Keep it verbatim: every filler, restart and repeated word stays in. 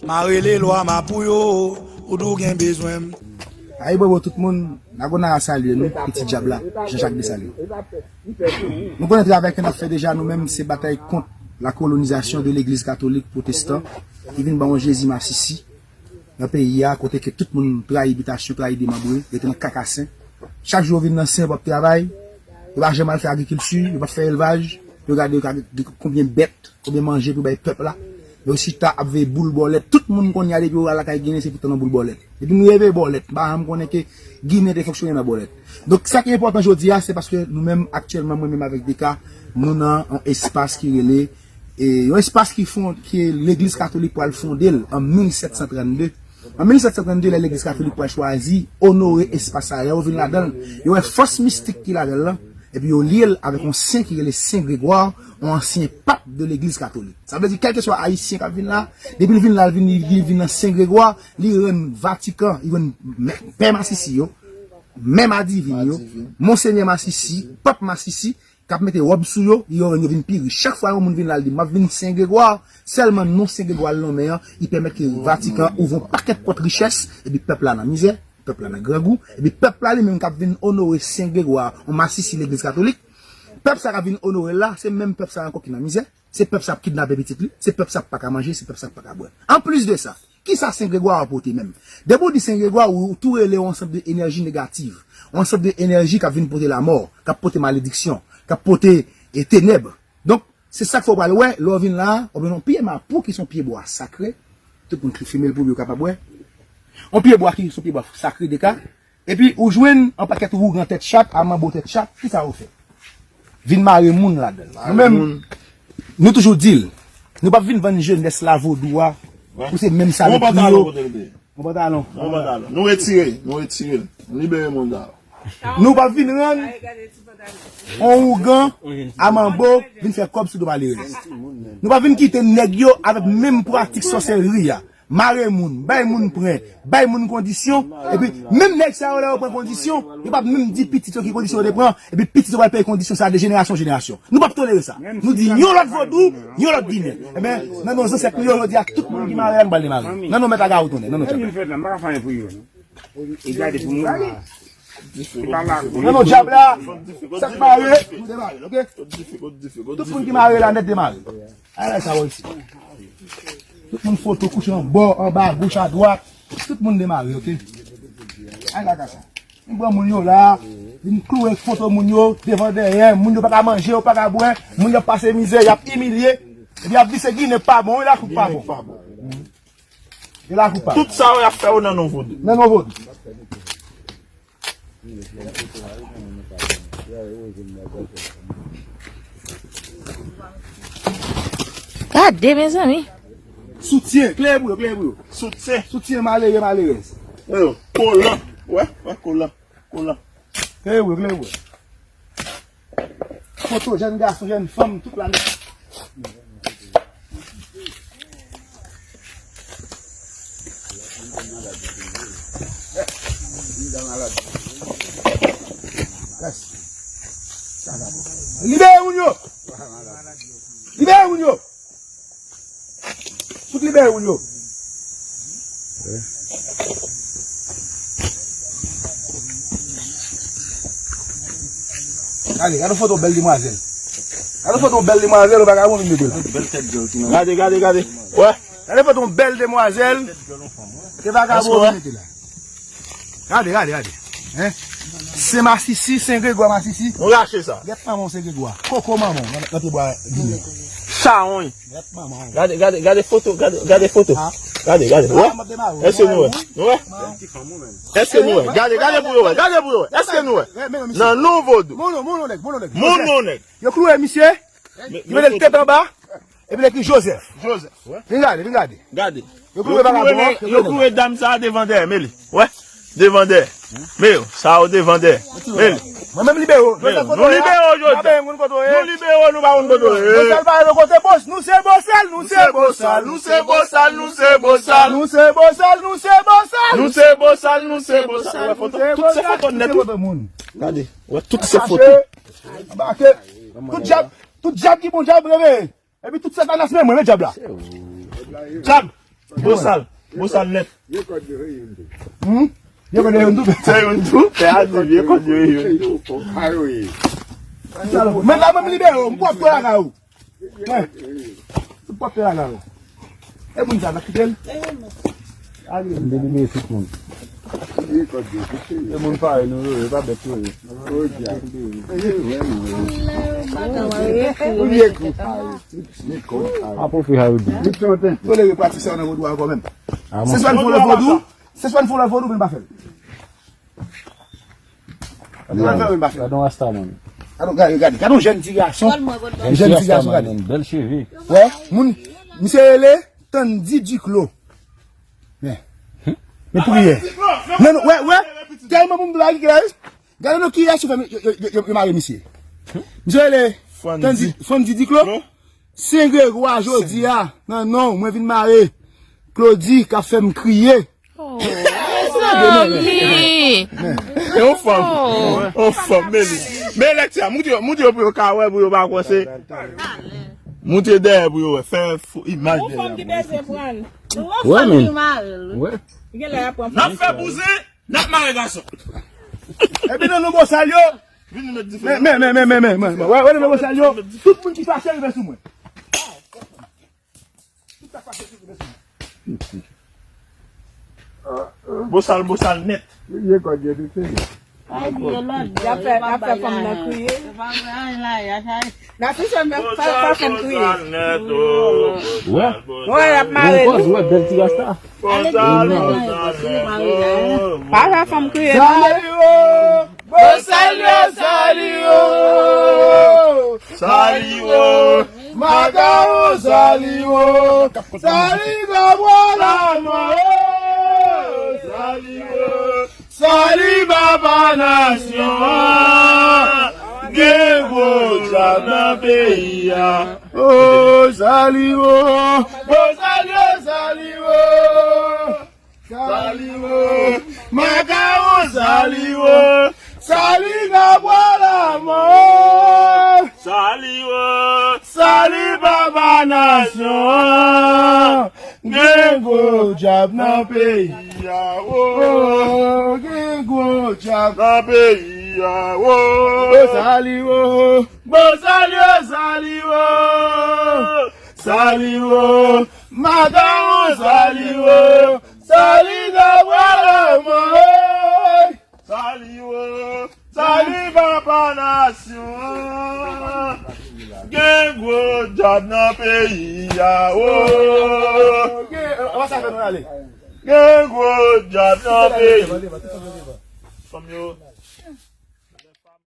M a rele lwa m a pou yo, ou di w gen bezwen m. Ayibobo tout moun, Nagonaya salye nou, pitit dyab la, Jean Jacques Dessalines. Nou konnen travay ke n ap fè deja nou menm, se batay kont la kolonizasyon de legliz katolik pwotestan ki vin ban yon Jezi masisi nan peyi a, kote ke tout moun trayi bitasyon, trayi demanbre, rete nan kaka sen. Chak jou yo vin nan sen pou ap travay, yo pa janm al fè agrikilti, yo pa fè elvaj, yo gade yo ka gen konbyen bèt, konbyen manje pou bay pèp la. Yo chita ap veye boul bòlèt. Tout moun kounye a depi yo al lakay Ginen se pou tann yon boul bòlèt. Depi nou leve bòlèt, m pa janm konnen ke Ginen te fonksyone nan bòlèt. Donk sa ki enpòtan jodi a, se paske nou menm aktyèlman, mwen menm avèk Deka, nou nan yon espas ki rele, e, yon espas ki fon-, ke legliz katolik pral fonde l an mil sèt san trannde. An mil sèt san trannde, lè legliz katolik pral chwazi onore espas sa, lè yo vin ladan l, yo wè fòs mistik ki ladan l lan, epi yo lye l avèk yon sen ki rele Sen Gregwa, yon ansyen pap de legliz katolik. Sa vle di, kèlkeswa ayisyen k ap vin la, depi l vin la, l vin, li, li vin nan Sen Gregwa, li rann Vatikan, li rann mè-, pè masisi yo, mè madivin yo, monsenyè masisi, pap masisi, k ap mete wòb sou yo, yo rann yo vin pi rich. Chak fwa yon moun vin la, l di, "M ap vin Sen Gregwa," sèlman non Sen Gregwa l lonmen an, li pèmèt ke Vatikan ouvri yon pakèt pòt richès, epi pèp la nan mizè, pèp la nan grangou, epi pèp la li menm k ap vin onore Sen Gregwa, yon masisi legliz katolik, pèp sa k ap vin onore l la, se menm pèp sa ankò ki nan mizè, se pèp sa ap kidnape pitit li, se pèp sa ap pa ka manje, se pèp sa ap pa ka bwè. Anplis de sa, kisa Sen Gregwa a pote menm? Depi w di Sen Gregwa, ou, ou tou rele yon ansanm de enèji negativ, yon ansanm de enèji k ap vin pote lamò, k ap pote malediksyon, k ap pote, e, tenèb. Donk, se sa k fè w pral wè, lè w vin la a, w ap jwenn yon pye mapou ki se yon pye bwa sakre. Tout moun ki fimen l pou yo kapab wè. Yon pye bwa ki se yon pye bwa sakre Deka. Epi ou jwenn yon pakèt wougan tèt chat, a manbo tèt chat, kisa yo fè? Vin mare moun ladan l. Nou menm, nou toujou di l, nou p ap vin vann jenès la vodou a, pou se menm sa yo. Yon pantalon kote l te ye? Yon pantalon. Yon pantalon. Nou retire, nou retire l. Nou libere moun sa yo. Nou p ap vin rann yon wougan a manbo vin fè kòb sou do malerèz. Nou p ap vin kite nèg yo avèk menm pratik sòsèri a. Mare moun, bay moun pwen, bay moun kondisyon, epi menm nèg sa yo lè yo pran kondisyon, yo p ap menm di pitit yo ki kondisyon yo te pran, epi pitit yo pral peye kondisyon sa de jenerasyon an jenerasyon. Nou p ap tolere sa. Nou di yon lòt vodou, yon lòt Ginen. Ebyen, nan non zansèt nou yo, jodi a, tout moun ki mare la, nou pral demare. Nan non mèt Agawou tounen, nan non djab la. Nan non djab la, sa k mare, nou demare, oke? Tout moun ki mare la nèt demare. Ay la sa wè isi. Tout moun foto kouche anbò, anba, goch, adwat. Tout moun demare, oke? Ay la ka sa. Vin pran moun yo la, vin kloure foto moun yo, devan dèyè, moun yo pa ka manje, yo pa ka bwè, moun yo ap pase mizè, y ap imilye. Epi y ap di se Ginen pa bon, wi, lakou pa bon. E lakou pa bon. Tout sa yo y ap fè yo nan non vodou. Nan non vodou. Gade, mezanmi. Soutyen, klere pou yo, klere pou yo. Soutyen. Soutyen malere, malerèz. Yo, kolan. Wè, wè, kolan. Kolan. Klere pou yo, klere pou yo. Foto jèn gason, jèn fanm, tout la nèt. Libere moun yo! Libere moun yo! Fout libere moun yo! Gade, gade foto bèl demwazèl. Gade foto bèl demwazèl, ou pa ka bon vin mete la. Gade, gade, gade. Wè. Gade foto yon bèl demwazèl. Ke vagabon mete la. Gade, gade, gade. Hein? Sen Masisi, Sen Gregwa Masisi. Nou rache sa. Gèt manman w Sen Gregwa. Koko manman w nan, nan pye bwa Ginen. Chawony. Gèt manman w. Gade, gade, gade foto, gade, gade foto. Gade, gade. Wè? Èske nou wè? Nou wè? Èske nou wè? Gade, gade pou yo wè. Gade pou yo wè. Èske nou wè? Nan non vodou. Mon non, mon non nèg, mon non nèg. Mon non nèg. Yo kloure misye. Li mete l tèt anba, epi l ekri Joseph. Joseph, wè. Vin gade, vin gade. Gade. Yo kloure vagabon an, yo kloure dam sa a devan dèyè, men li. Wè, devan dèyè. Men yo, sa yo devan dèyè. Men li. Mwen menm libere w. Men yo, nou libere w jodi a. Nou libere w, nou pa konn kote w ye. Bosal pa nan kote bòs, nou se bosal, nou se bosal, nou se bosal, nou se bosal. Nou se bosal, nou se bosal. Nou se bosal, nou se bosal. Wè foto, tout se foto nèt wi. Gade, wè tout se foto. Anbake. Tout djab, tout djab ki bon djab reveye. Epi tout Satanas men mwen, men djab la. Djab. Bosal. Bosal nèt. Hmm? Vye kòd yo youn tou. Se youn tou. Pè a di vye kòd yo youn tou. Men la menm libere w, m pwòp pran la ou. Tout pòte la la. E moun sa va kite l. Li libere tout moun. E moun parèy nou yo, yo pa bèt yo ye. Ou ye kou parèy. Li kou parèy. A pwofè a yo di. Tolere pratik sa nan vodou ankò menm. Se swa n fè lòt vodou, se swa n fè lòt vodou, men pa fè l. Gade yon rasta, man. Gade, gade, gade, gade yon jèn ti gason. Jèn ti gason, gade. Bèl cheve. Wè, moun, misye rele Tandy Duclos. Men, men priyè. Non, non, wè, wè. Tèlman moun blag ki la, wi. Gade non ki rès yo fè, yo, yo, yo, yo, yo mare misye. Misye rele Tandy, Frandy Duclos. Sen Gregwa jodi a, nan non, mwen vin mare Claudy k ap fè m kriye. Oh, Samy! E yon fanm. Oh. Yon fanm, men li. Men lèt sa, moun yo, moun yo pou yo ka wè, pou yo pa kwè se. Moun yo dèyè pou yo wè. Fè fo imaj dèyè. Yon fanm ki bezwen pran. Wè, men. Wè. Gen lè y ap pran fanm. N ap fè bouzen, n ap mare gason. Epi nan non bosal yo. Vin nou met dife. Men, men, men, men, men, men, men. Wè, wè, nan non bosal yo. Tout moun ki fache rive sou mwen. Bosal, bosal nèt. Ye kòd yo tou se. Ay, di yo lòt. Y ap fè, y ap fè fanm nan kriye. Nan se sèl men fè, fè fanm kriye. Wè. Wè, y ap mare nou. Wè, bèl ti rasta. Pa fè fanm kriye, non. Sali wo, bosal yo, sali wo. Sali wo, makawon, sali wo. Sali gabwa lanmò, sali wo. Sali papa nasyon an. Gen gwo djab nan peyi a. Oh, sali wo. Bosal yo, sali wo. Sali wo, makawon, sali wo. Sali gabwa lanmò. Sali wo, sali papa nasyon an. Gen gwo djab nan peyi a, wo. Oh, gen gwo djab nan peyi a, wo. Oh, sali wo. Bosal yo, sali wo. Sali wo. Makawon, sali wo. Sali gabwa lanmò. Sali wo. Sali papa nasyon an. Gen gwo djab nan peyi a, wo. Gen gwo djab nan peyi. Fanm yo.